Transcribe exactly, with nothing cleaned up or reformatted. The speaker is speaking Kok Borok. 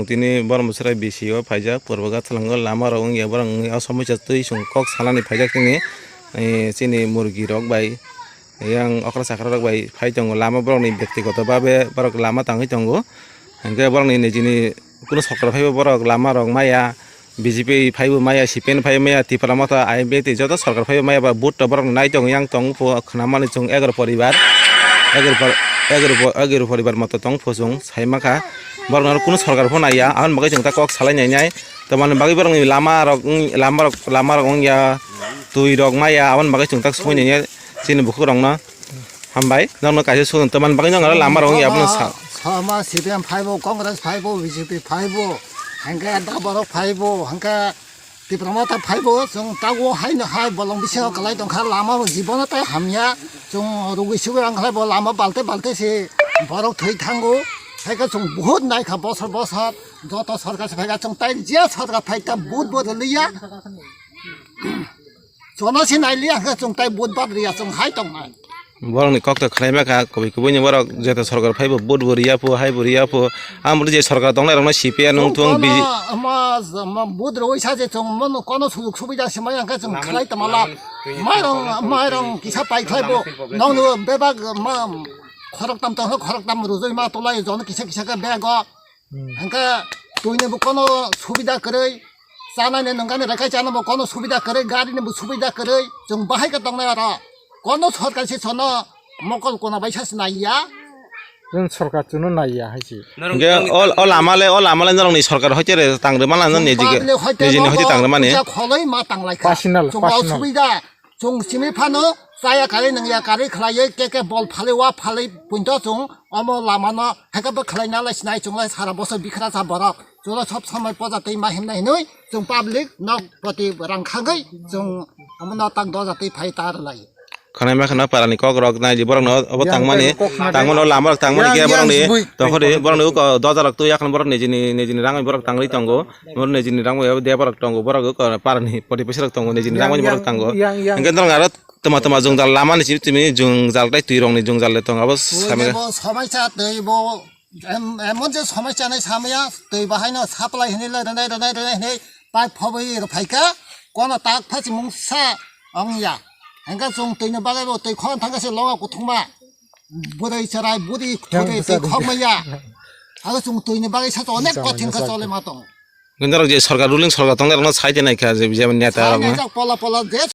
Tini Boromsrai B C O phaijak, purbo Gathalango lama rok wngya, borok wngya o somosya twi chwng kok sanani phaijak tini, eh, chini murgi rok bai, yang okra chakra rok bai phai tongo, lama borokni bektigoto babe borok lama tangwi tongo, hwnkhe borokni nijini kunu sorkar phaibo borok lama rok maya, B J P phaibo maya, C P M phaibo maya, Tipra Motha, I M P tei joto sorkar phaibo maya ba vote to borok nai tong yang tong pho khwnamani chwng egaroh poribar, egaroh por-, egaroh po-, egaroh poribar moto tong pho chwng sai ma kha. Borok no kunu sorkar pho nai ya, aboni bagwi chwng ta kok salai nai nai. Tamoni bagwi borok ni lama rok wng, lama rok, lama rok wng ya, twi rok maya, aboni bagwi chwng ta soi nai nai chini bukhuk rok no. Hambai, nokno kaisa sugwi tongmani bagwi nokno lama rok wngya abono sa. Sama C P M phaibo, Congress phaibo, B J P phaibo, hwnkhe da borok phaibo, hwnkhe Tipra Motha phaibo, chwng tabuk haino hai bolong bisingo kwlai tongkha, lama bo jibono tei hamya, chwng rugwi sugwi rang khlai bo lama balte balte se borok thwi thango, haikhe chwng buhut naikha bosor bosor, joto sorkar se phaikha chwng tai je sorkar phaikha vote bo rwliya. Jono se nai liya hwnkhe chwng tai vote bad riya chwng hai tongnai. Borokni kok to khwnaima kha, kubui kubui ni borok jeto sorkar phaibo vote bo riya pho, hai bo riya pho. Ang bo je sorkar tongnai rokno C P I nung thung kono B J P. Ama, ama vote rwi sa je chwng mono kono sujug subida se maya hwnkhe chwng khlai tongmala. Mairong, mairong kisa pai khlai bo. Nongno bebak ma khorok tam tong khorok tam rujui ma tolai jono kisa kisa khe bego. Hwnkhe twini bo kono subida kwrwi, chanani nungani rwkhai chana bo kono subida kwrwi, garini bo subida kwrwi, chwng bahai khe tongnai oro. Kono sorkar se sono mokol kona bai sa se naiya. Chwng sorkar chwngno naiya hai se. Hwnkhe o, o lama le, o lama le norokni sorkar hoite re tangrwma lano nijini hoite tangrwmani. Kholoi ma tanglai kha. Personal, chwng o personal. Subida. Chwng simi phano chaya karwi nungya karwi khlaiwi keke bol phalwi wa phalwi punto chwng omo lamano haikhe bw khlaina lai sinai chwng lai sara bosor bikhra sa borok chwla sob somoi poja twi ma himna hinwi chwng public nok poti rang khagwi chwng omono tak doja twi phai ta rwlai. Khwnai ma khwna parani kok rok nai di borok no obo tangmani tangmano lama rok tangmani khe borok ni tongkhor di borok ni uko doja rok twi yakhwna borok nijini nijini rang borok tangwi tongo. Borok nijini rang bai de borok tongo, borok parani poti paisa rok tongo, nijini rang bai borok tongo. Hwnkhe norok aro tama tama jwngjal lama ni simi timi jwngjal tei twi rok ni jwngjal le tongo abo samya. Bo somaisa twi bo em-, emon je somaisa nai samya twi bahai no supply hinwi le rwnai rwnai rwnai hinwi pipe phobwi rw phaikha kono tak phai mungsa ongya. Hwnkhe chwng twi ni bagwi bo twi khon thangkhe se longa kuthukma bwrwi chwrai budi thudwi twi khok maya. Abo chwng twi ni bagwi sa onek kothin khe chole ma tongo. Norok je sorkar, ruling sorkar tongnai rokno sai de naikha, je, je neta rokno. Naijak pola pola je